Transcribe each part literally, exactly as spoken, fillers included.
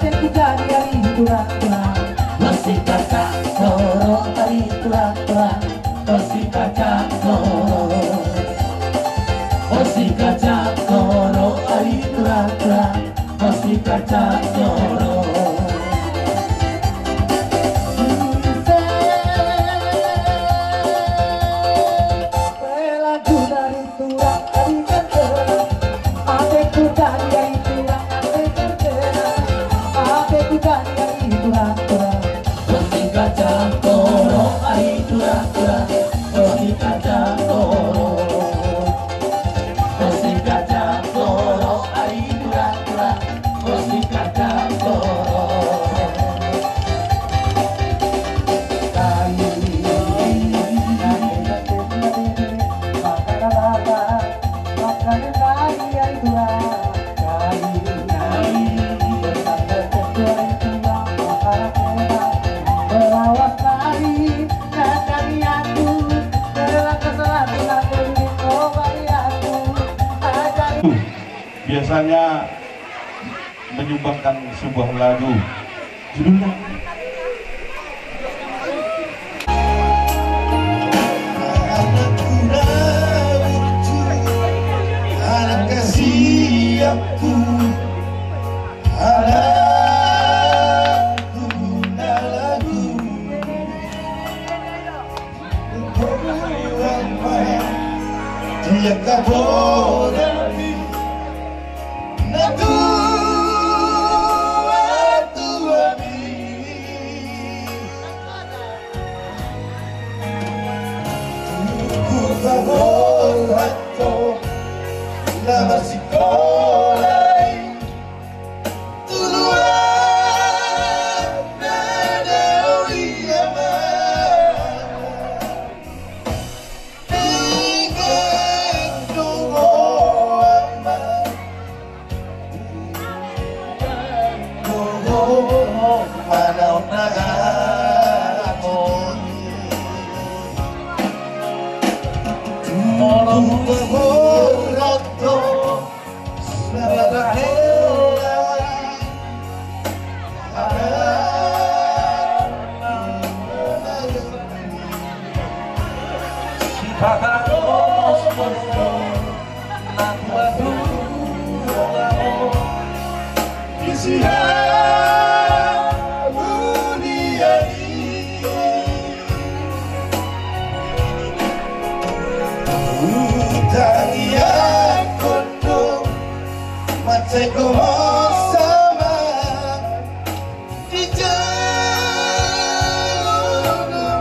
Jadi ari tulang-tulang. Osi kacang doro ari tulang-tulang. Osi kacang doro. Osi kacang doro ari tulang-tulang. Osi kacang doro. Pelagu dari tulang ari kacang. Ate ku jadi ari tulang, ate ku jadi. Ate ku jadi ari tulang, tulang. Osi kacang doro ari tulang, tulang. Osi kacang doro. Osi kacang doro ari tulang, tulang. Osi kacang doro. Biasanya menyumbangkan sebuah lagu. Judulnya Anak kasihanku, anak ku na lagu. Dia kabodan. Na tua-tua ni hupaborhat ho na marsikola i. Tuduhan na dao i ama. Tangiangkon do mansai ho sama di jolo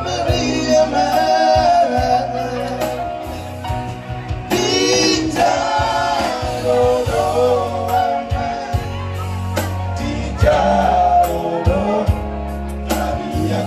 Maria ma. Di jolo ama, di jolo Maria.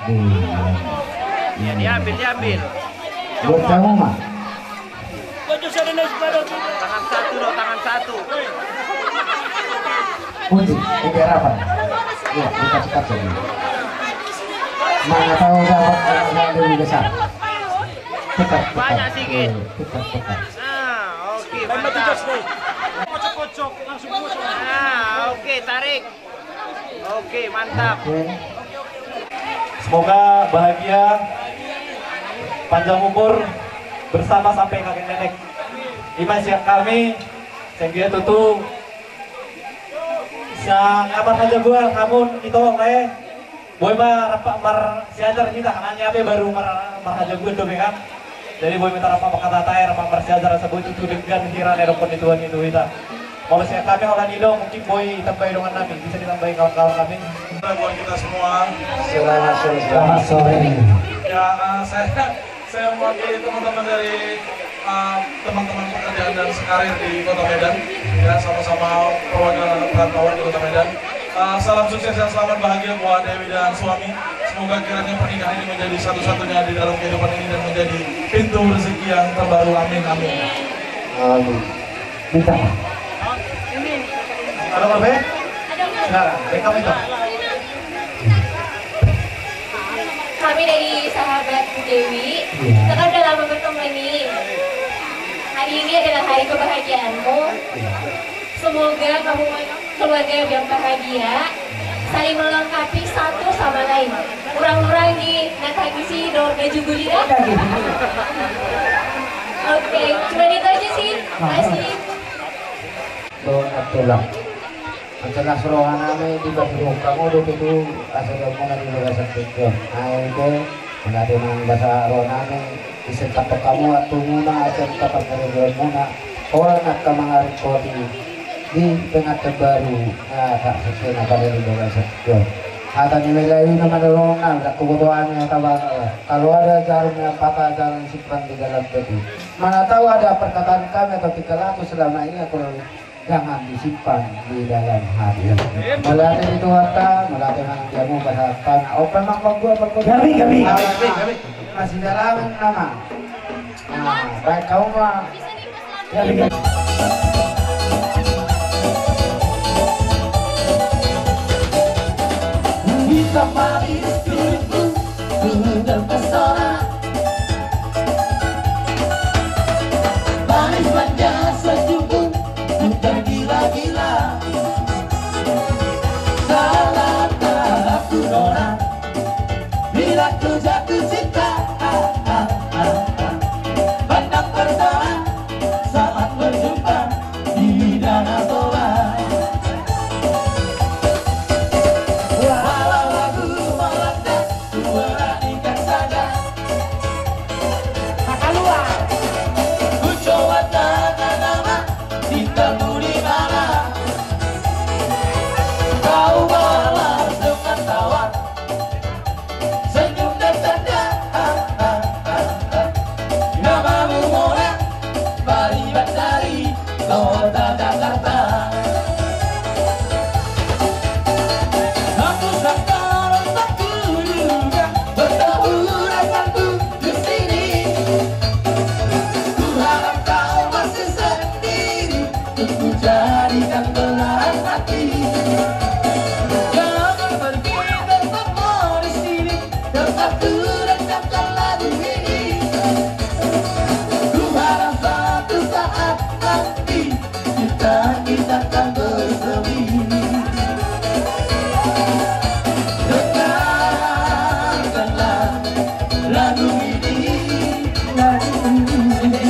Iya, diambil, diambil. Buat kamu, Mak. Tangan satu, lo, tangan satu. Kunci, kunci harapan. Iya, buka cepat saja. Mana tahu dapat orang yang lebih besar. Cepat, cepat. Banyak sikit. Iya, cepat, cepat. Nah, oke, mantap. Nah, oke, tarik. Oke, mantap. Oke. Semoga bahagia, panjang umur, bersama sampai kakek nenek. Ima sian hami, sehingga tutu sian amar hajagual hamu ito, eh. Boi ma rap marsiajar hita, hami pe baru mar-, marhajagual dope kan. Jadi boi ma hita rap marhata-hata, rap marsiajar, asa boi tutu denggan hira na didokkon ni Tuhan i tu hita. Molo sian hami holan i do, mungkin boi ditambai dongan nami, bisa ditambai kawan-kawan nami. Buat kita semua. Selamat sore. Selamat sore. Ya, eh, saya, saya mewakili teman-teman dari, eh, teman-teman pekerjaan dan sekarir di Kota Medan. Ya, sama-sama perwakilan perantauan di Kota Medan. Eh, salam sukses dan selamat bahagia buat Dewi dan suami. Semoga kiranya pernikahan ini menjadi satu-satunya di dalam kehidupan ini dan menjadi pintu rezeki yang terbaru. Amin, amin. Amin. Minta. Ada apa, Be? Silakan, Be, kamu itu. Kami dari sahabat Dewi, iya, kita kan udah lama bertemu ini. Hari ini adalah hari kebahagiaanmu. Iya. Semoga kamu keluarga yang bahagia, saling melengkapi satu sama lain. Urang-urang di na tangisi dohot na juguli da. Oke, cuma itu aja sih. Makasih. Dohot na tulang. Asa las roha nami di bagasan hamu do tutu, asa dohonon muna di bagasan tingki on. Ai pe, mauliate ma di bagasan roha nami, asa tangkas hamu atur muna, asa tangkas hamu atur muna. Holan angka mangaringkoti di pengantin baru, na tak sesuai na pada di bagasan tingki on. Hata ni Melayu na mandok, ndang huboto hami hata Batak. Kalau ada jarum yang patah, jangan simpan di dalam peti. Mana tahu ada perkataan kami atau tingkah laku selama ini atau jangan disimpan di dalam hati. Mauliate di Tuhanta, mauliate ma di hamu pasahathon. Ope ma panggual panggual. Gabe, gabe. Gabe, gabe. Masih dalam nama. Nah, baik kau ma. Gabe, gabe. Hitam manis tubuhmu, ku terpesona. Manis manja senyummu, ku tergila-gila. Salah tak aku nona, bila ku jatuh cinta. Pandang pertama saat berjumpa di Danau Toba. Walau ragu melangkah, ku beranikan saja. Maka luar. Ku coba tanya nama, cintamu di mana? Kau balas dengan tawa, senyum dan tanda. Namamu Mona, Bali Bantari, kota Jakarta. Aku tak tahu, tak kuduga, bertemu denganmu di sini. Ku harap kau masih sendiri, untuk ku jadikan belahan hati. Jangan pergi, tetaplah di sini. Terpaksa ku rancangkan lagu ini. Ku harap suatu saat nanti cinta kita akan bersemi. Dengarkanlah lagu ini, lagu ini.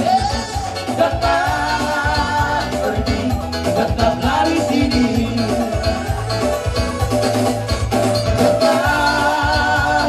Tetap pergi, tetaplah di sini. Tetaplah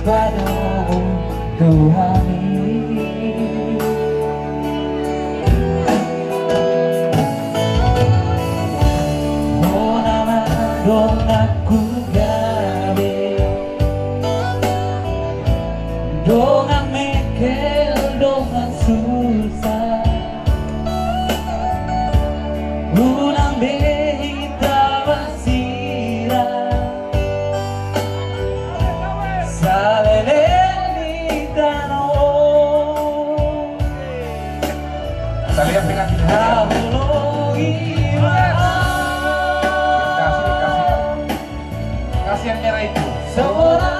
Pado tu hami. Hona ma donganku gabe, dongan mengkel, dongan susah. Unang be hita marsirang, saleleng di tano on. Kita lihat dengan hau logi ma. Kasih, kasih. Kasih yang merah itu. Songon na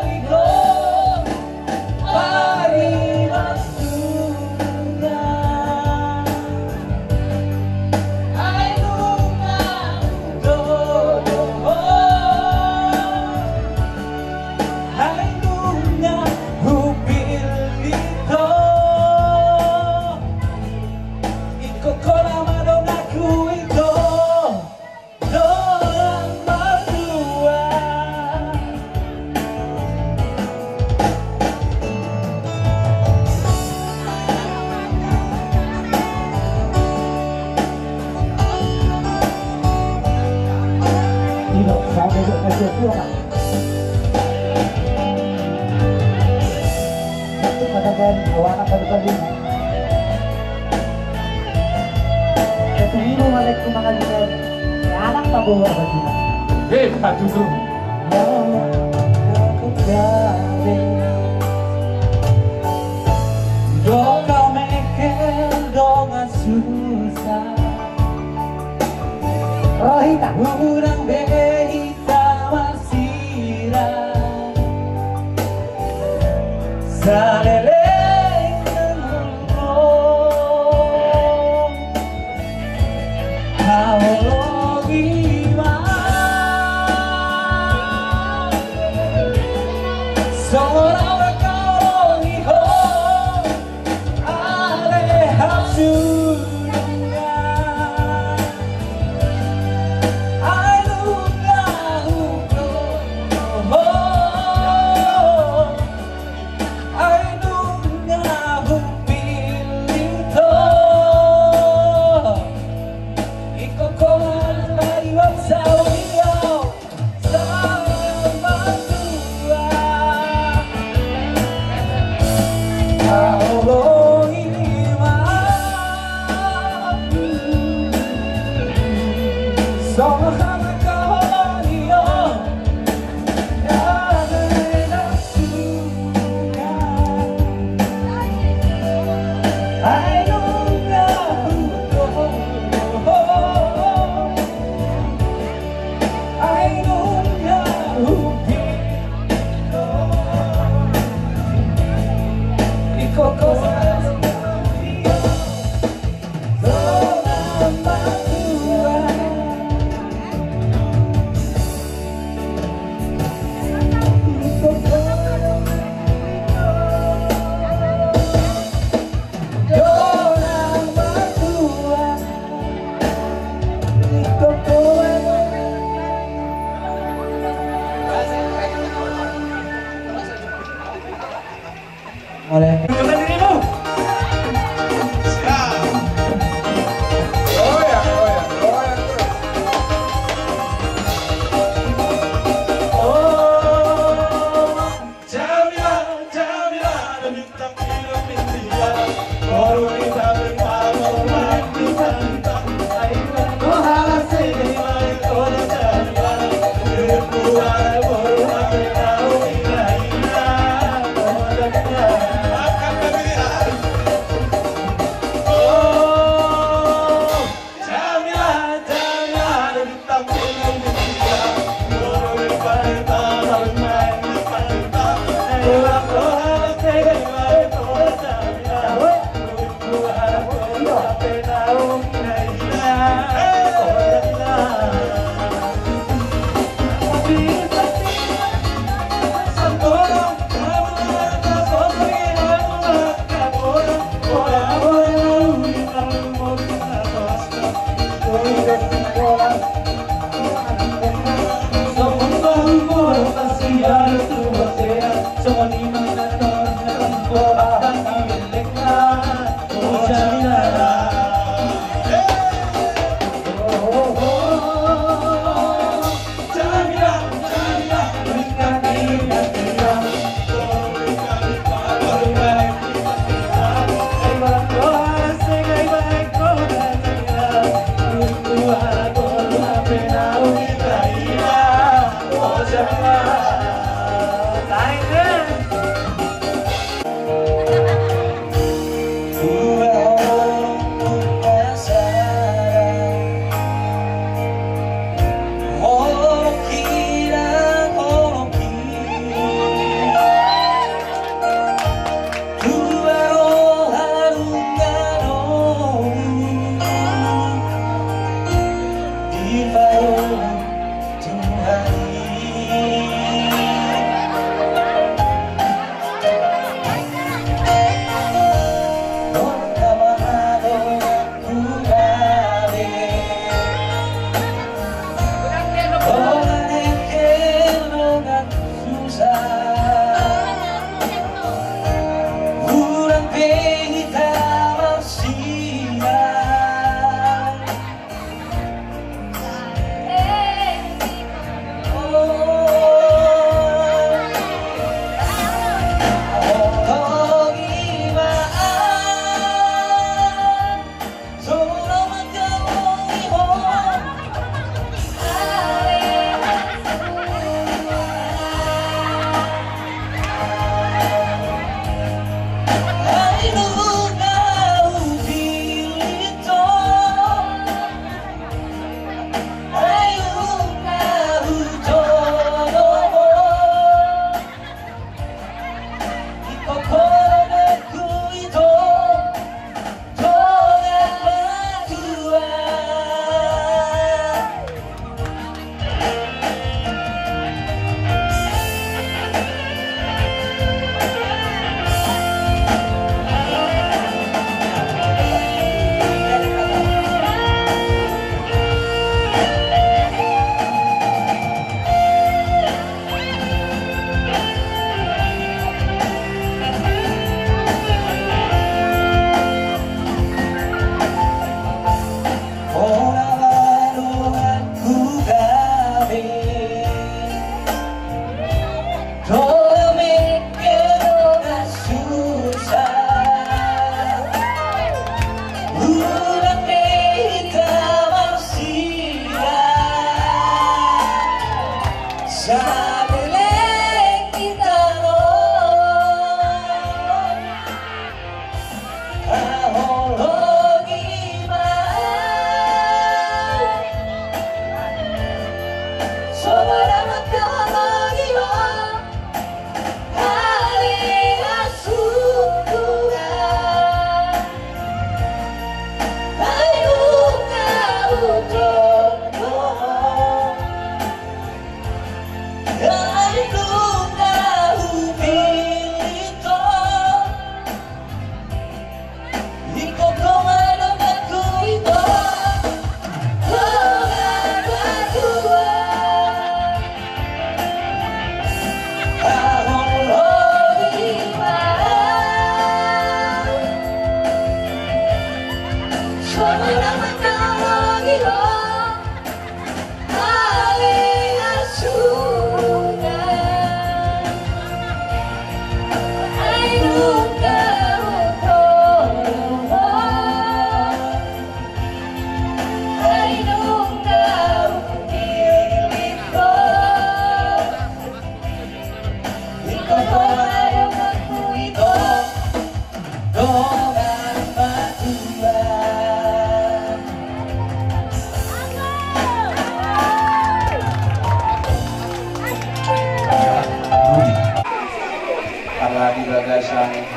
didok paribantuan, ai nunga hudokhon, ai nunga hupillit ho. Ingkon hona ma donganku ito. Dongan martua. Ido, saya duduk ke situ, Pak. Itu katakan, awana katakan. Ketujuh malaiku mangajukan anak paboa bajuna. Eh, patutu. Dongan mengkel, dongan susah. Rohita. Unang be hita marsirang, saleleng nang on. Hau logi ma. Songon na hau logi ho. Ale hapsudungan, ai nunga hudokhon, ai nunga hupillit ho. Ingkon hona ma donganku ito. Oleh. Tunjukkan dirimu. Siap. Goyang, goyang, goyang terus. Oh. Jamila, Jamila, ada bintang di dunia. Baru kita berpacaran di sana.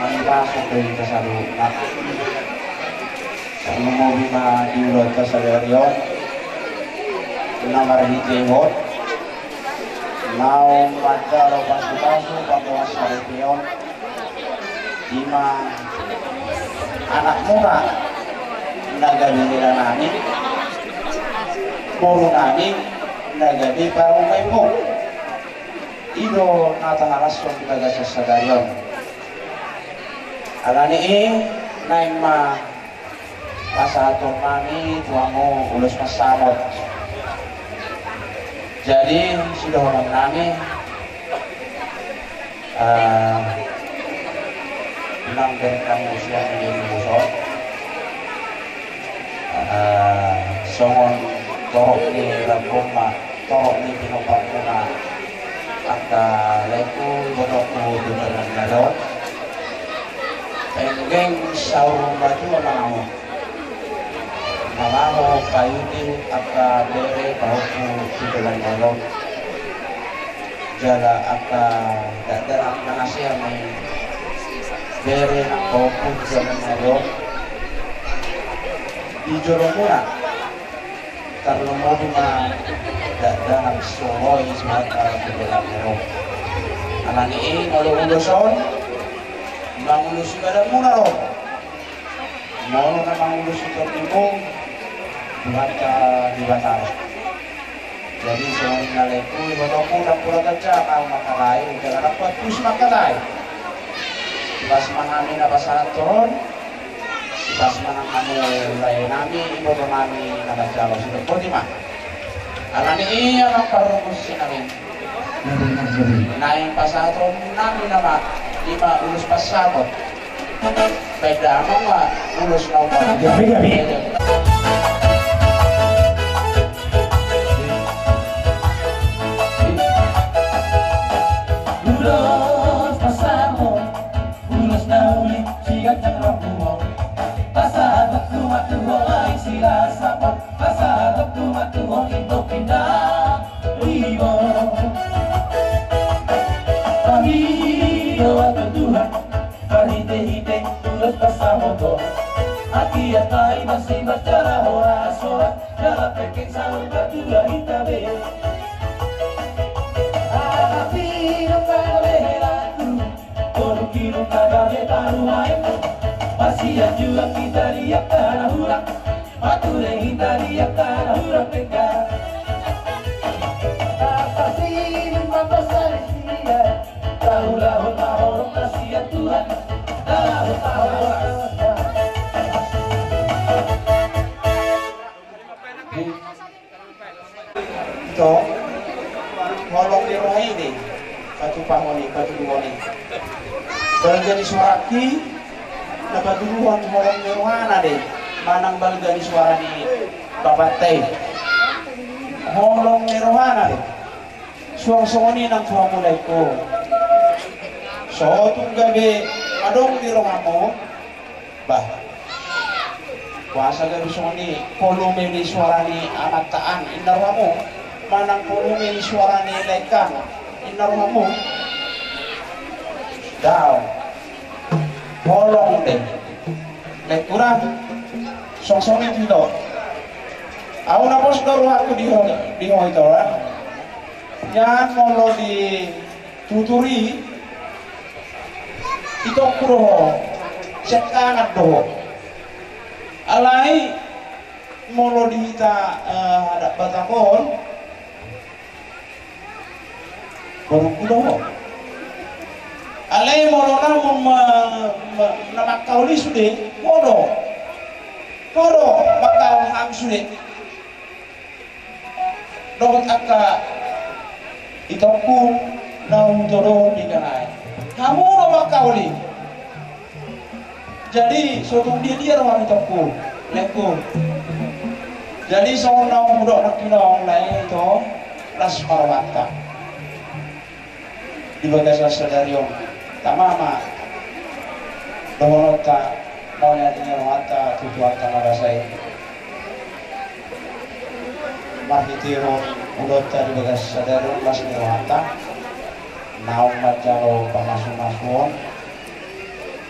Pasu do hita saluhutna. Tarlumobi ma di ulaonta sadari on na marhite ihot naung manjalo pasupasu pardongansaripeon. Ima anakmuna na gabe hela nami, boru nami na gabe parumaenmu. I do na tahalashon di bagasan sadari on. Alani i naeng ma pasahaton nami tu hamu ulos pansamot. Jadi sidohonon nami, eh, unang bereng hamu sian di ulos on. Eh, songon torop ni lambungma, torop ni pinompar muna angka laengku, ibotongku, tu joloan ni ari on. Penggeng saur matua ma hamu na laho paihuti angka bere pahompu tu joloan ni ari on. Jala angka dakdanak na hasea ma i bere nang pahompu tu joloan ni ari on. Di jolo muna tarlumobi ma dakdanak soloi suhata tu joloan ni ari on. Alani i molo ulos on mangulosi badanmuna do. Molo na mangulosi tondimuna Tuhanta Debata do. Jadi songon i ma laengku, ibotongku, ndang pola ganjang ahu mangkatai, jala ndang pola tusi mangkatai. Tipas ma hami na pasahathon, tipas ma nang hamu lae nami, iboto nami na manjalo. Songon i ma. Alani i, amang parhobas nami, naeng pasahaton nami nama, ima ulos pansamot. Baen damang ma ulos na umbahen. Gabe, gabe. Ulos pansamot, ulos na uli, siganjang rambu on. Pasahaton ma tu ho lae Silasapon, pasahaton ma tu ho Indokinda. Ibo. Pangidoan tu Tuhan, marhite-hite ulos pansamot on. Atia tai masih bacara horas-horas, jala pengkeng saur matua hita be. Anak hidup pada behelaku, boru hidup pada betaruh air. Masih jual kita lihat tanah ulang, mature hita lihat tanah ulang pengkeng. Apa sih memang besar dia? Tahu laut mahorong kasihan Tuhan. Tahu mahorong. Ito, holong ni roha i do patupahon i, patuduhon i. Balga ni suarangki na patuduhon holong ni rohana do, manang balga ni suara ni bapanta i. Holong ni rohana do. Suang songon i nang tu hamu laengku. So tung gabe adong di rohamu, bah, boasa gabe songon i, volume ni suara ni amanta an, inna rohamu, manang volume ni suara ni laengkang, inna rohamu. Daong. Holong do. Laengkuna, songon i do. Ahu na pos do rohangku di ho, di ho ito, ha? Nian molo di tutur i, itongku do ho, siangkangan do ho. Alai molo di hita, eh, adat Batak on, borungku do ho. Alai molo na ma, ma, ma, na mangkaol i sude, ho do. Ho do, mangkaol hami sude. Dohot angka itongku na hutodong di kanai. Hamu do mangkaol i. Jadi, so tung dia-dia do hami itongku, laengku. Jadi, songon na hudok nangkin on, lae, ito, las ma rohanta di bagasan sadari on. Tama ma dohononta, mauliate ni rohanta tu Tuhanta na basa i. Marhitehon ulaonta di bagasan sadari on, las ni rohanta naung manjalo pamasu-masuon.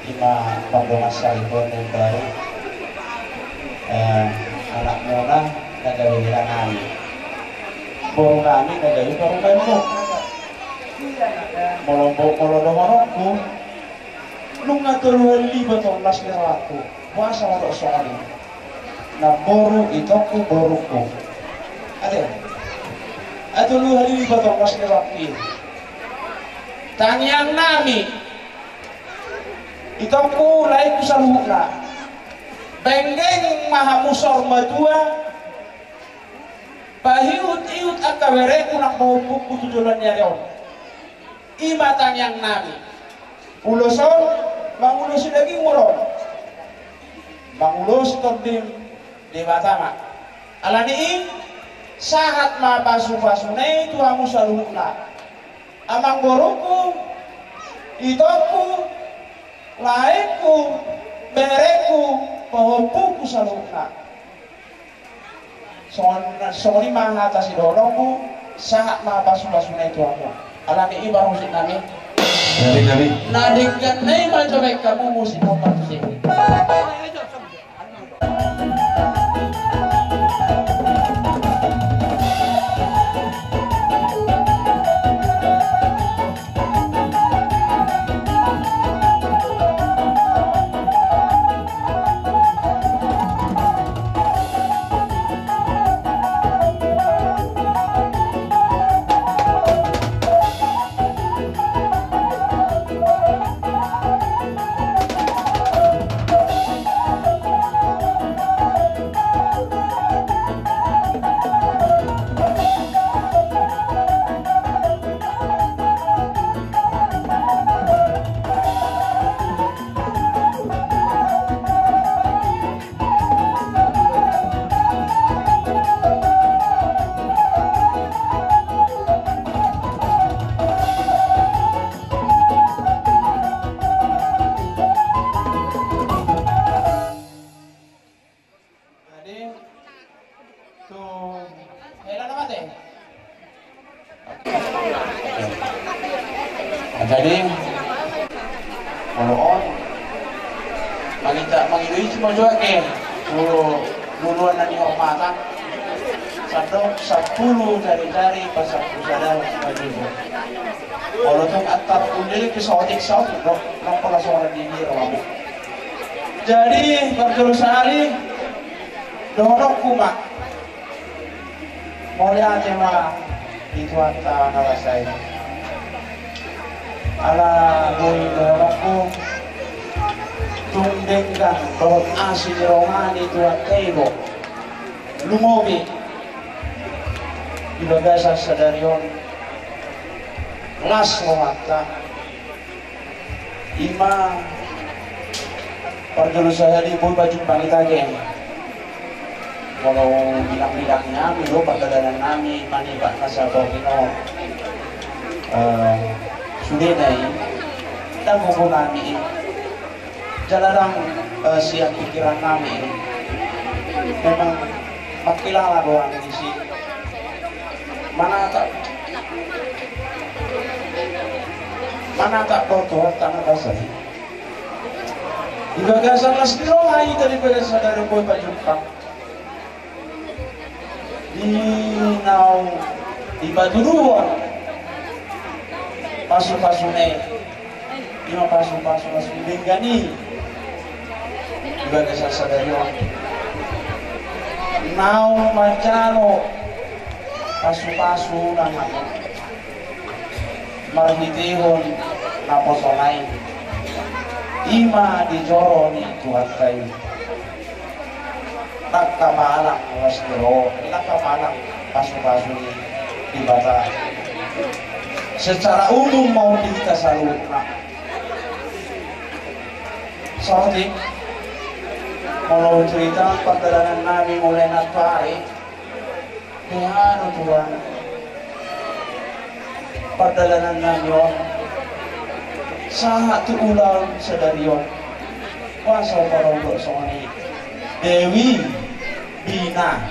Ima pardongansaripeon na imbaru, eh, anakmuna na gabe hela nami, boru nami na gabe parumaenmu. Molo, molo dohononku, nunga tolu hali lipat on las ni rohangku. Boasa hudok songon i? Namboru, itongku, borungku. Ate. Ai tolu hali lipat on las ni rohangki. Tangiang nami, itongku, laengku saluhutna. Benggeng ma hamu saur matua, paihut-ihut angka berengku nang pahompungku tu joloan ni ari on. Ima tangiang nami. Ulos on mangulosi dagingmu do, mangulosi tondim Debata ma. Alani i, sahat ma pasu-pasuna i tu hamu saluhutna. Amangborungku, itongku, laengku, berengku, pahompungku saluhutna. Songon, songon i ma hata sidohononku, sahat ma pasu-pasuna i tu hamu. Alani i, parmusik nami. Nami, nami. Na denggan nai ma jo baen hamu musik on, parmusik. Jadi, tu hela na mate. Jadi, molo on, mangido, mangido izin ma jo au ke tu luluan na nihormatan. Sandok sampulu jari-jari pasampulu sada maju. Molo tung antar undeli ke saotik-saotik do, nang pola songon i di rohamu. Jadi, parjolo sahali, dohononku ma, mauliate ma di Tuhanta na basa i. Ala boi dohononku, tung denggan dohot asi ni roha ni Tuhanta i do lumobi di bagasan sadari on las rohanta. Ima parjolo sahali boi pajumpang hita, geng. Molo bilang-bilang nami do pardalanan nami manipat na saborngin on, eh, sudena i, ndang gogo nami i. Jala ndang, eh, sian pikiran nami i. Memang mangkilala do hami disi. Manatap, manatap do Tuhanta na basa i. Di bagasan las ni roha hita di bagasan sadari on boi pajumpang. Di naung dipatuduhon pasu-pasuna i. Ima pasu-pasu, pasu denggan i di bagasan sadari on. Naung manjalo pasu-pasu na marhitehon naposona i, ima di joro ni Tuhanta i. Ndang hapalang las ni roha, ndang hapalang pasu-pasu ni Debata. Secara umum ma on di hita saluhutna. Saotik, molo hucerita pardalanan nami mulai nantoari, Tuhan, o Tuhan, pardalanan nami on sahat tu ulaon sadari on. Boasa huparondot songon i, Dewi Bina?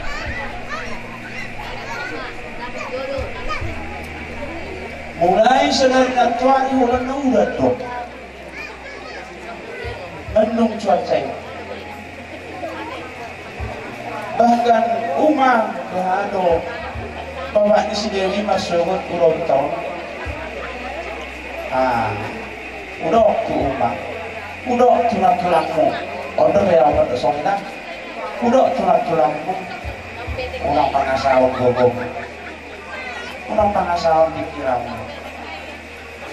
Mulai sadari nantoari holan na udan do. Mendung cuaca i. Bahkan uma, beha do, bapak ni si Dewi ma sogot ulang tahun. Ah, hudok tu uma, hudok tu tulangtulangmu. On do beha on do songon i. Hudok tu tulangtulangmu. Unang pangasahon gogo. Unang pangasahon pikiranmu.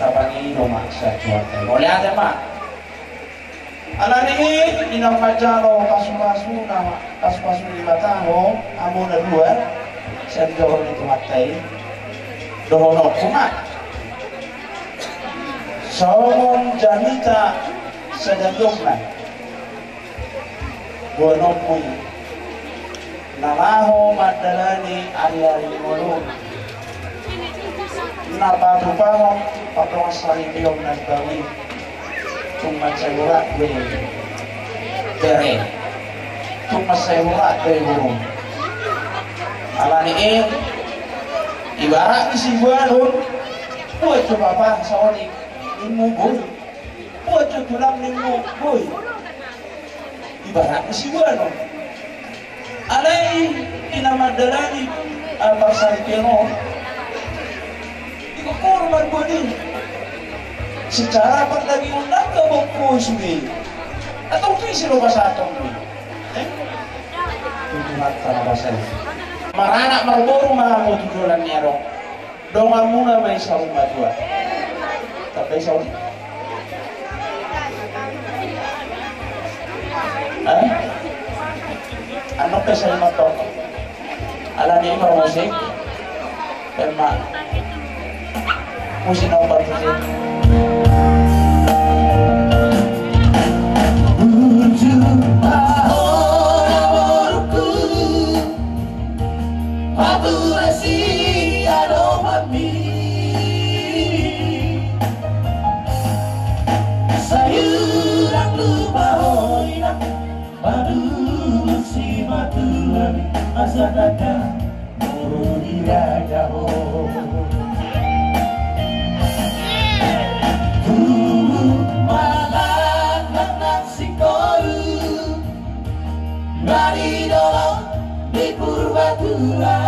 Tapangido ma sian Tuhanta i. Mauliate ma. Alani i, inang manjalo pasupasuna, pasupasu ni Debata ho, hamu na dua, sian dohot ni Tuhanta i. Dohononku ma. Songon jamita sadarionna. Boanonmu i. Na laho mandalani ariari ni ngolum. Na patupahon pardongansaripeon na di bamu i. Tung mansai horas do i bere. Tung mansai horas do i boru. Alani i, ibarat ni siboanon. Boan jo bapa saotik, ninmu boi. Boan jo tulang, ninmu boi. Ibarat ni siboanon. Alai di na mandalani, ah, parsaripeon on, ingkon ho do marboan i. Secara pardagingon ndang gabang ho sude. Atau tu ise do pasahaton i? Eh? Tutu mata na pasal. Maranak marboru ma hamu tu joloan ni adong. Donganmuna ma i saur matua. Tapi saur. Hah? Annon pe saur matua. Alani i marmusik. Emma. Musik na opat musik. Burju ma ho na borungku. Patura si adopanmi. Sai unang lupa ho inang, paduhon si matua ni asa tanda muru di raja ho. Tubu ma langlang nang singkoru. Dari dolok di Purbatua.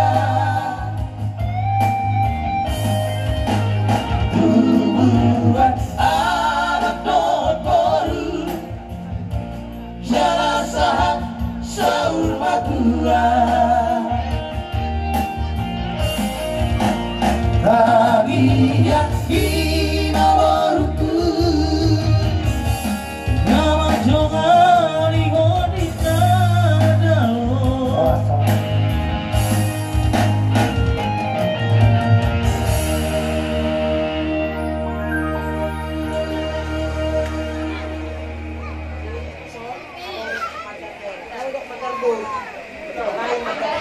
Tubuan anak dohot boru, jala sahat saur matua. Tangihon i ma borungku.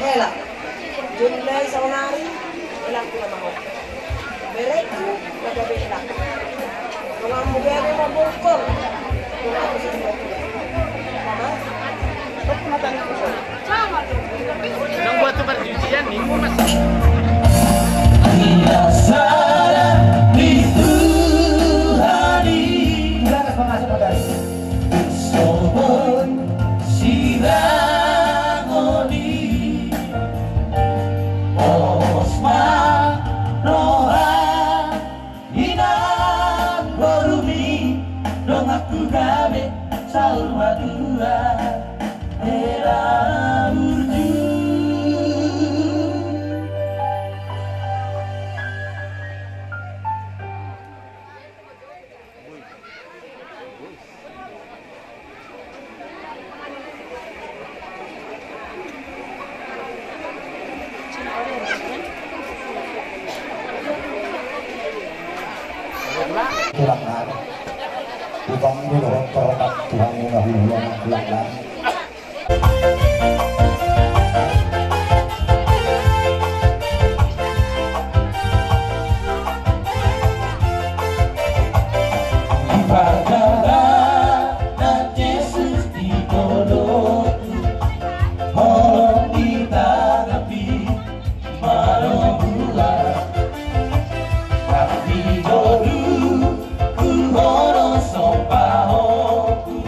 Hela. Jolai saonari, hela ku na mahon. Bereku, na gabe hela. Donganmu gabe mabokol. Donganmu sisimo. Mama. Nang buat tu perjudian ni, Mas. Ia sada di Tuhan i. Silakan, Pak Mas, Pak Gari. Songon sirang on i, pos ma roha inang borumi, donganku gabe saur matua, hela burju. Tulang nami. Tulang ni dohot terhormat Tuhan ni na hula-hula tulang nami. Di pardalanan Jesus di dolok, holong di tanganmi manobuan. Pasti jolo huhonongi sombahonku.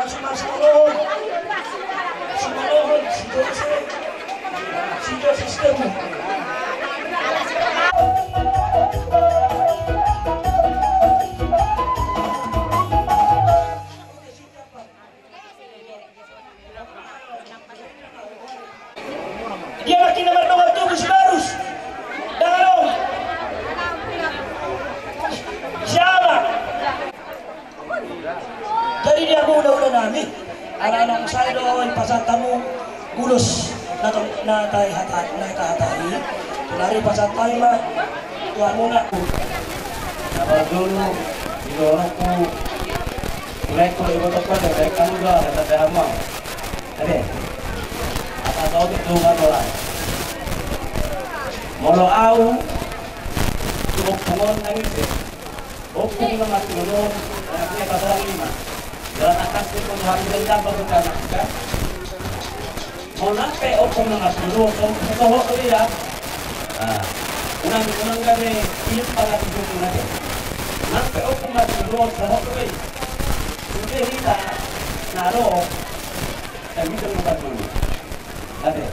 Masing-masing rohon. Simalohon, si Jose, si Jose Sitepu. Dia makin na mardongan tubu si Barus. Dang adong. Siapa? Jadi dia mula-mula nami. Anak-anak saya doa pasantamu. Ulos na, na tahe hata, na tahe hata i. Nari pasantai ma tu hamuna. Na parjolo, di dohononku, mulai ko iboto ko, dari kamu doa, dari kamu. Ade. Apa kau itu nggak doa? Molo au, tu ompung on nangis ya. Ompung na mati dulu, anaknya pasaran lima. Jalan atas itu Tuhan dendam bagi anak kita. Mau nampe ompung na mati dulu, ompung sohot tu dia. Nah, unang, unang gabe, ini pangan itu nanti. Nampe ompung mati dulu, sohot tu dia. Sudah kita, naro, dan kita bukan dulu. Ade.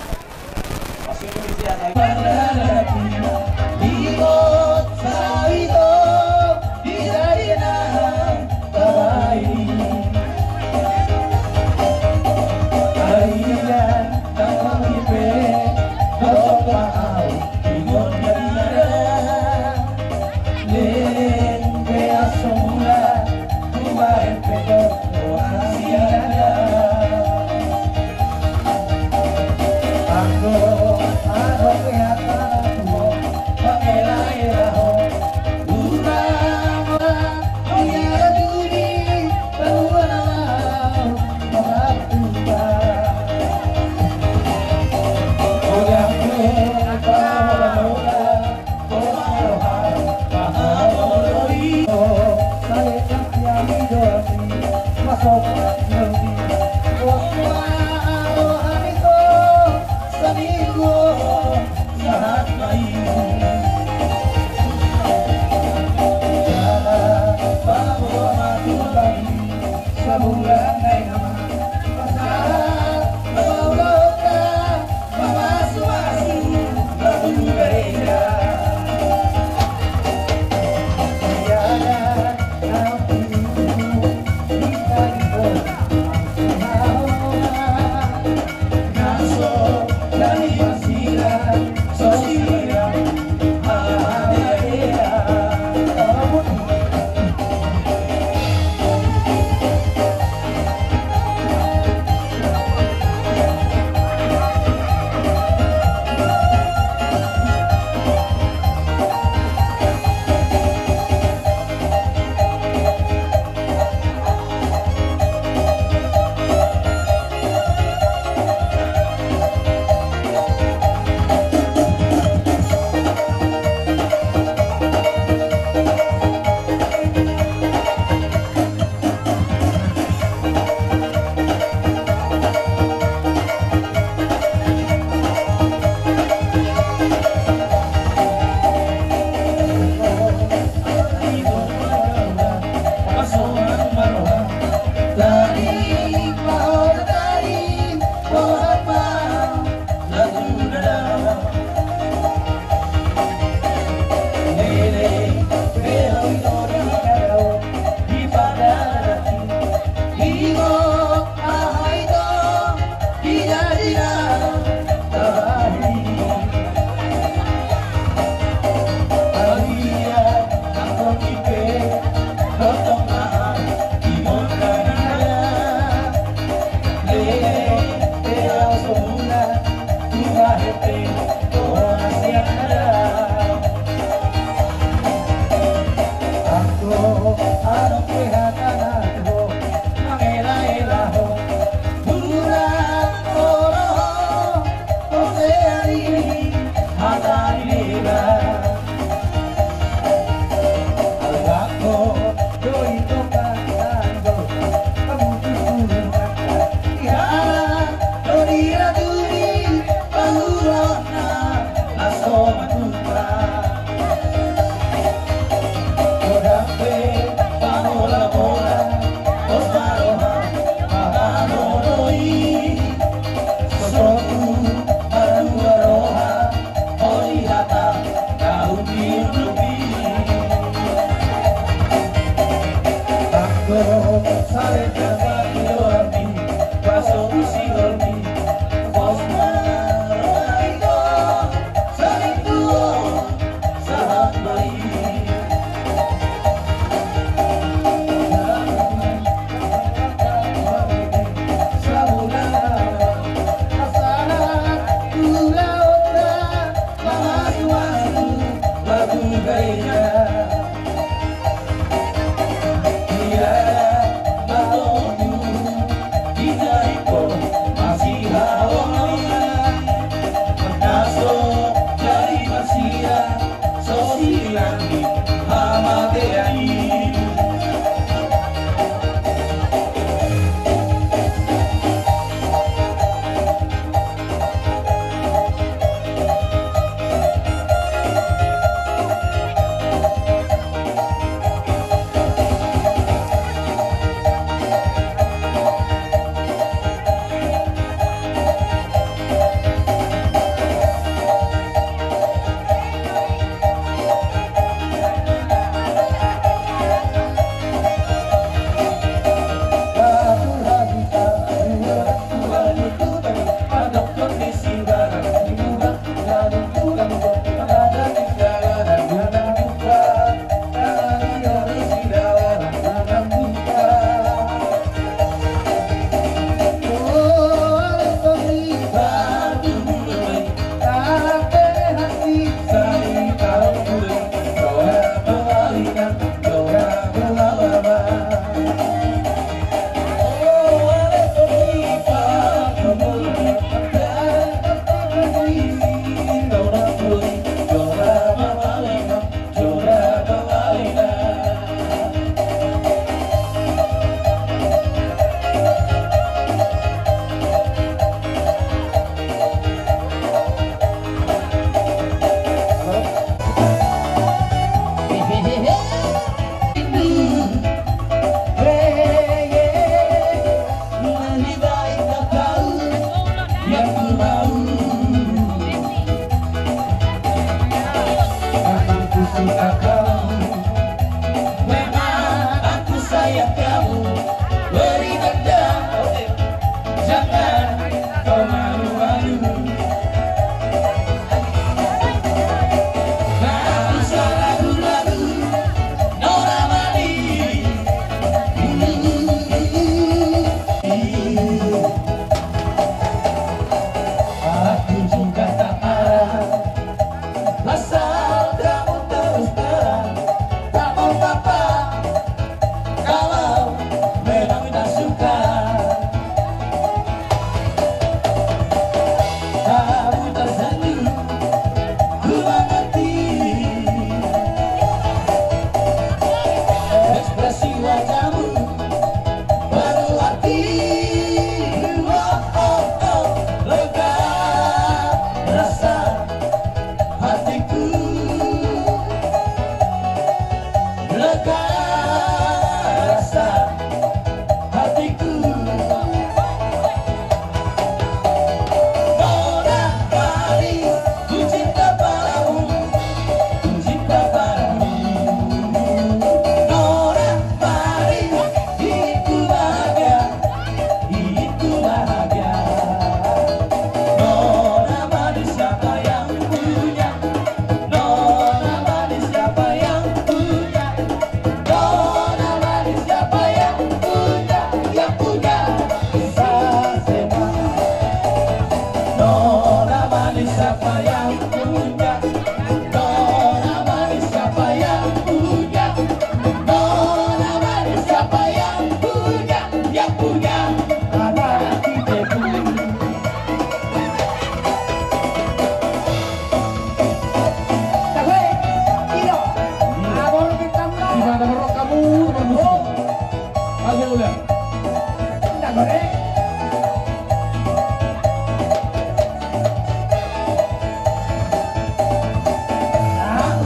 Aku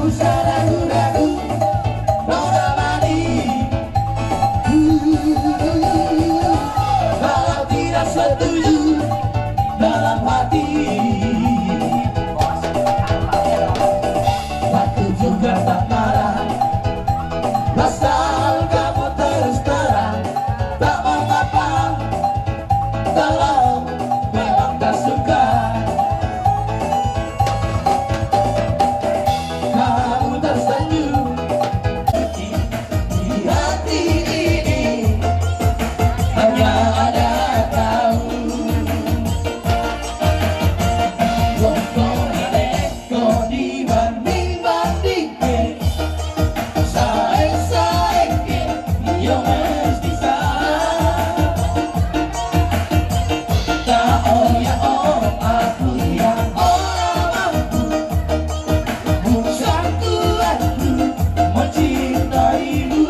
sada ragu-ragu mona mani, kalau tidak setuju dalam hati, aku juga tak marah. Asal kamu terus terang, tak mengapa kalau memang tak suka. Kamu tersenyum, di hati ini hanya ada kamu. Kau dibanding-bandingke, saing-saingke, yo mesti salah. Tak oya, oh, aku yang ora mampu, bukan kuatku mencintaimu.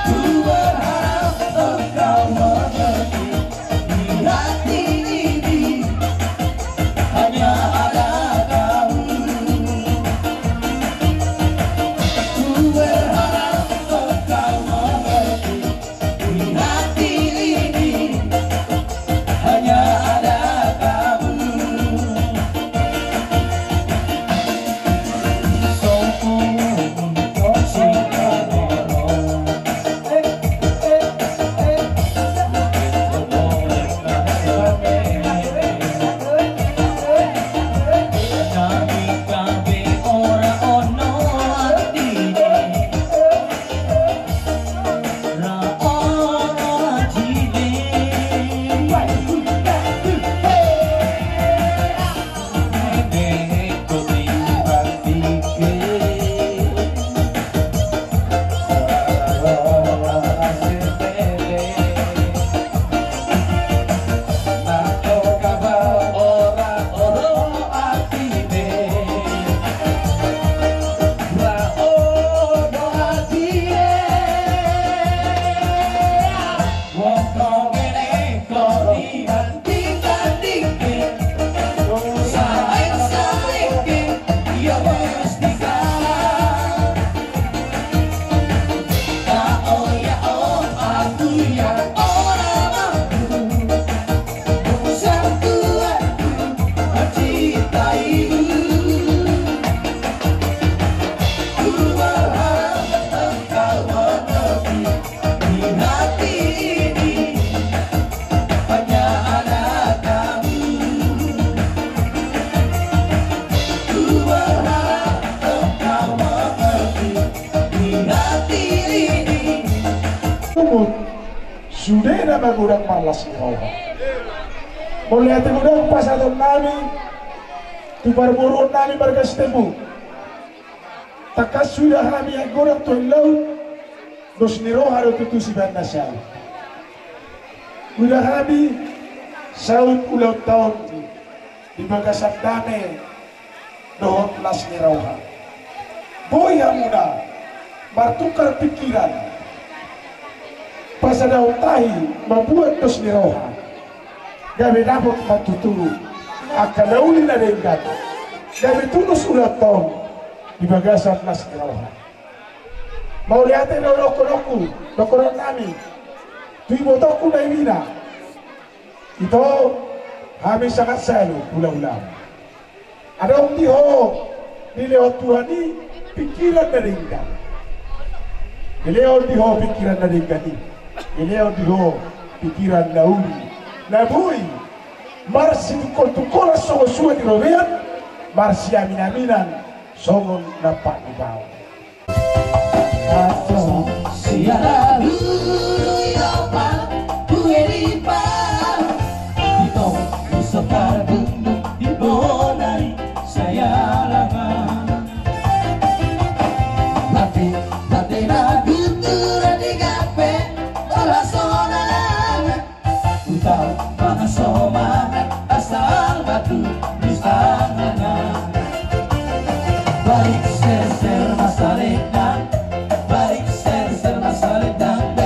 Ku berharap engkau mengerti. Di hati ini hanya ada kamu. Ku berharap engkau mengerti. Di hati ini hanya ada kamu. Umut, sude na magodang marlas ni roha. Mauliate godang pasahatonnami tu parboruonnami marga Sitepu. Tangkas huida hami anggo godang tu aek laut, dos ni roha do tutu sibaen na saut. Huida hami saut ulaonta on di bagasan dame dohot las ni roha. Boi hamuna martukar pikiran, pasadahon tahi mambuat dos ni roha, gabe dapot ma tutu angka na uli na denggan, gabe tulus ulaonta on di bagasan las ni roha. Mauliate do dohononku, dohononnami tu ibotongku na i mina. Ito, hami sangat salu hulahula. Adong di ho dilehon Tuhan i pikiran na denggan. Dilehon di ho pikiran na denggan i. Dilehon di ho pikiran na uli, na boi marsitungkoltungkolan songon sua ni robean, marsiaminaminan songon na pangibaon. Siala dulu i opat, due lipat. Ito, isokar gunung di bona i, siala ma. Tapi, tapi na gutura di gape, ola sona lama. Utau mangan somangan asal batu di tangan. Balik serser masalendang, balik serser masalendang,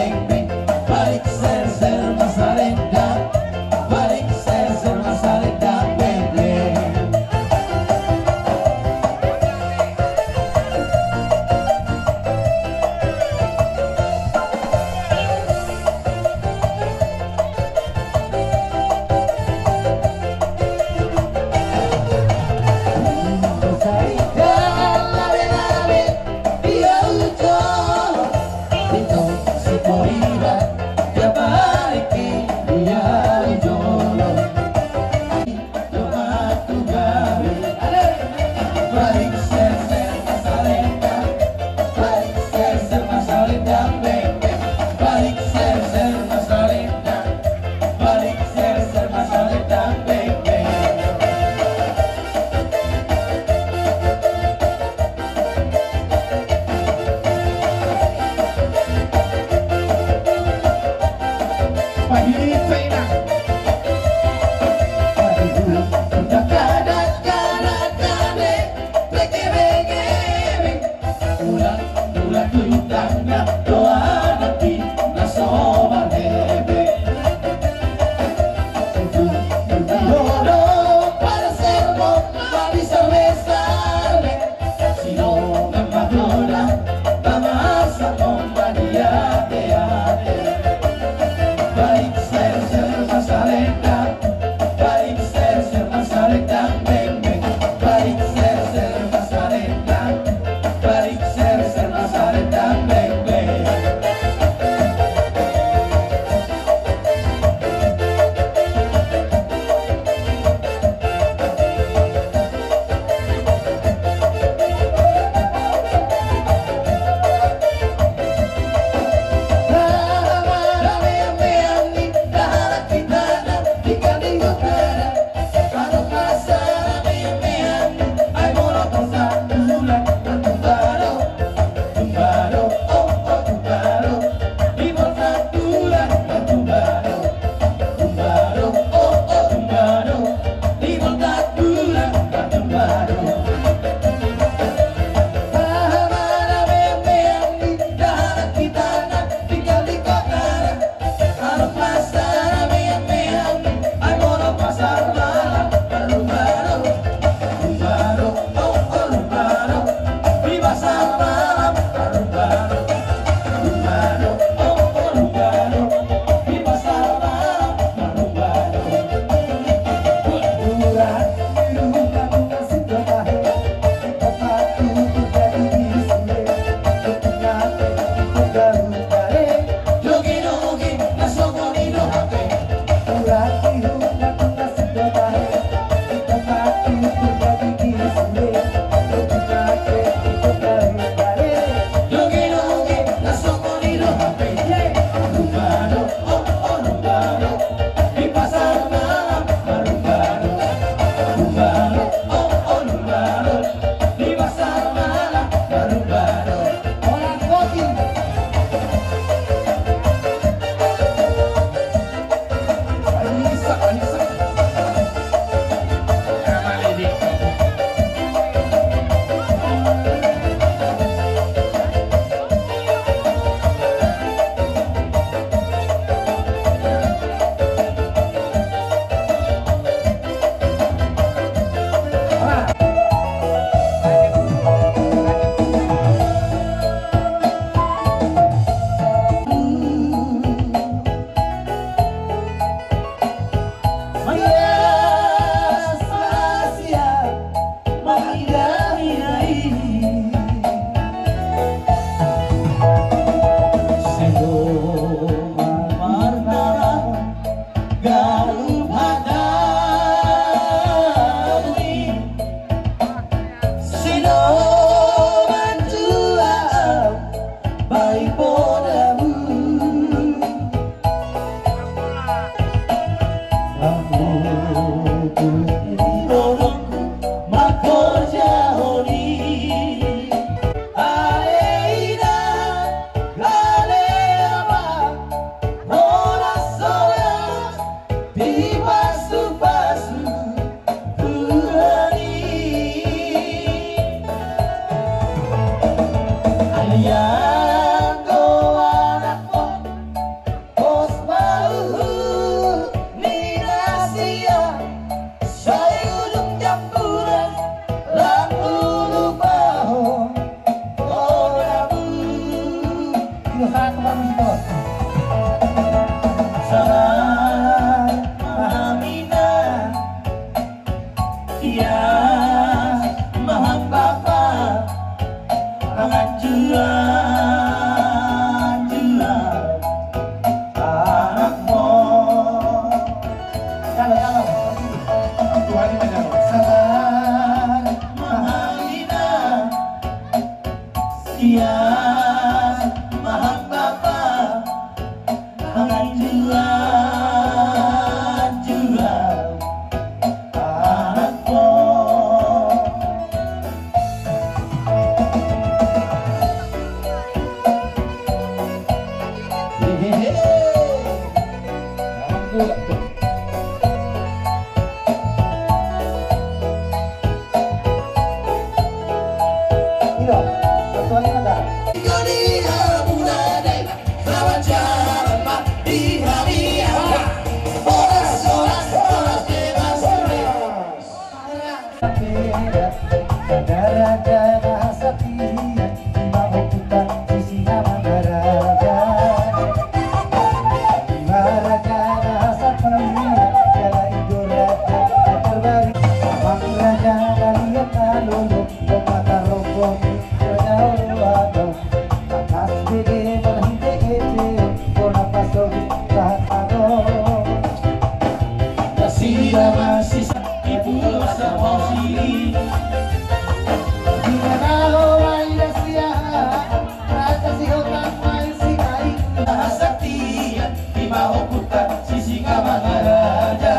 Ompunta Sisingamangaraja.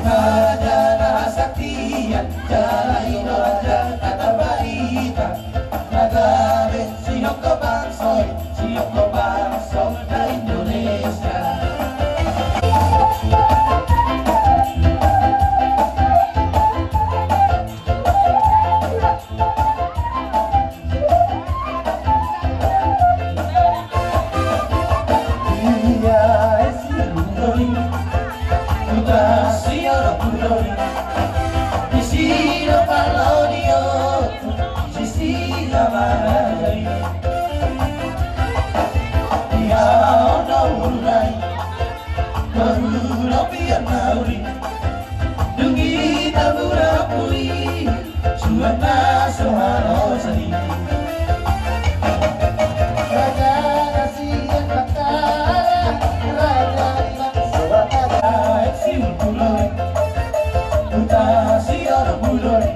Raja na hasaktian, jala i do raja na tarbarita. Na gabe sihongkop bangso i, sihongkop bangso na Indonesia. Dung i taburak puli, suan na so halosa i. Raja na sian Bahtara, raja na sian Bahtara. Aek si Ulpulon, uta si Orobulon.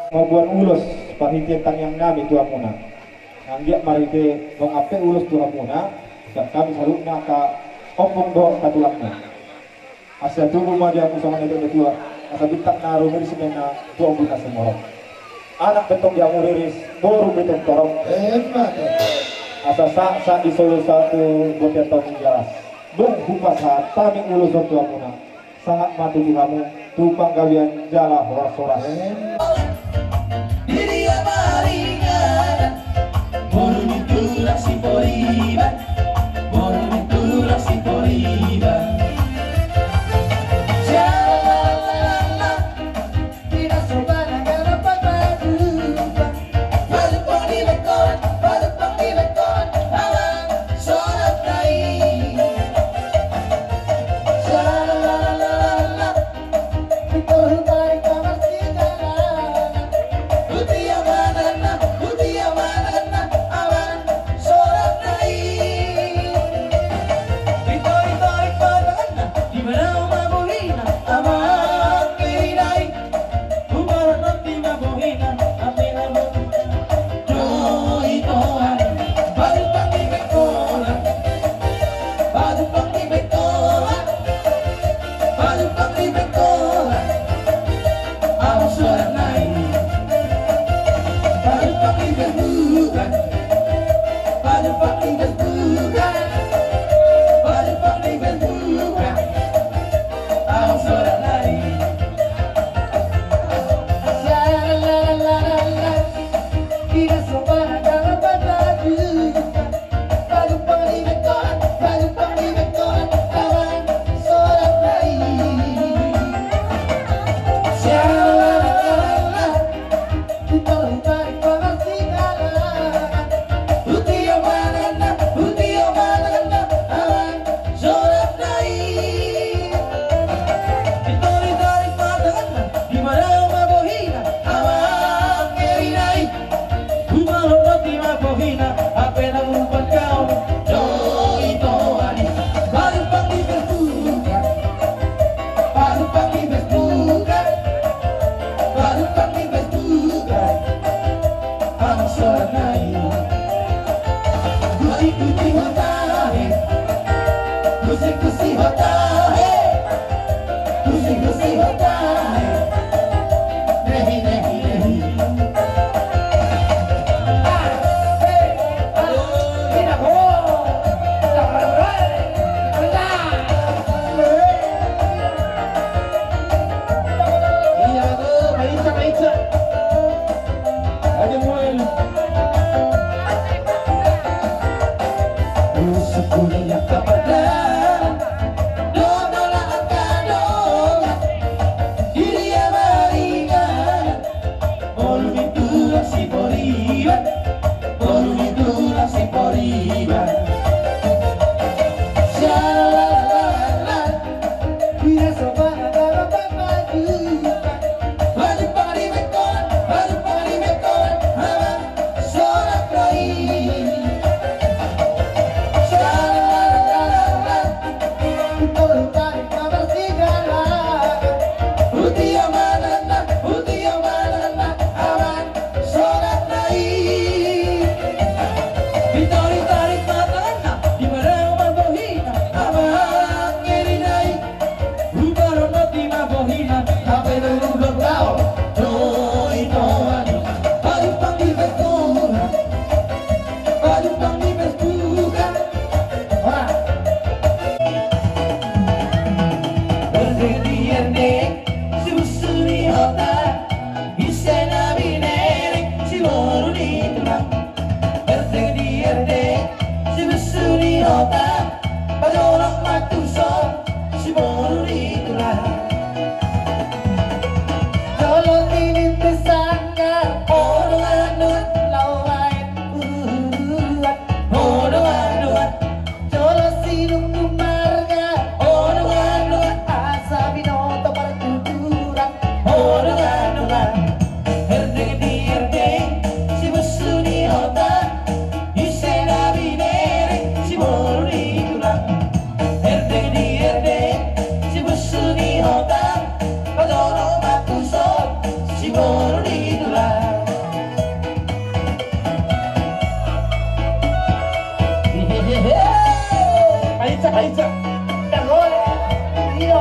Mamboan ulos parhitean tangiang nami tu hamuna. Anggiat marhite mamboan ulos tu hamuna, sian hami saluhutna angka ompung dohot angka tulangmu. Asa tubu ma di hamu songon na nidok ni natua-tua, asa bintang na rumiris ma inna tu ombun na sumorop. Anak pe tong di hamu riris, boru pe tong torop. Emma tutu. Asa sahat-sahat di solu sahat tu bontean taon na las. Dung hupasahat hami ulos on tu hamuna, sahat ma tutu hamu tu panggabean jala horas-horas. Emma. Di dia maringanan, boru ni tulang Siporiban, boru ni tulang Siporiban. Shalala, tidak sopan agar dapat berubah. Palumpang di bengkon, palumpang di bengkon, awan solat tai. Shalala, kita rumah di kamar si jalanan. Aja, dagol, iyo.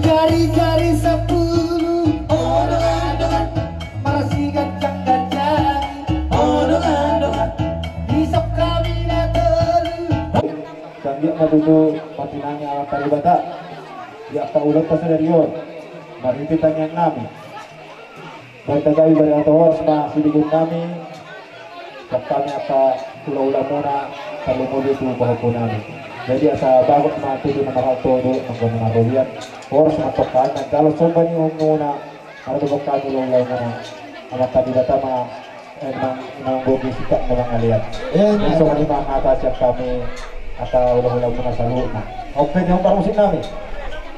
Jari-jari sampulu, odo-odo, marsiganjang-ganjang, odo-odo, isop hami na tolu. Tangihon ma tutu martinangi Amanta Debata di angka ulaonta sadari on, marhite tangiang nami. Baen tagabi bariba, horas ma sidohonon nami, sian hami angka hula-hula muna, tarlumobi tu pahompu nami. Jadi asa bagot ma tutu na marhalto, dolok ma na marrobian, horas ma tongka, na jalo somba ni ompunmuna, mardongan hami hula-hula muna. Amanta Debata ma, eh, mang-, manggohi sitangkap na mangalean. Eh, songon i ma hata sian hami, hata hula-hula muna saluhutna. Oke, di hombar musik nami.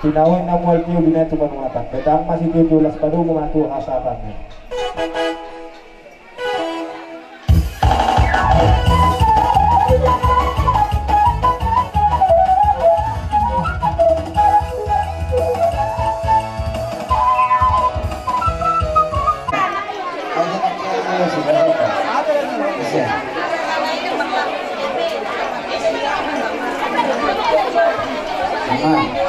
Pinaohi na mual tio, binahen tu panuatan. Betang ma sitio, las padomu ma tu hasahatan. Aman.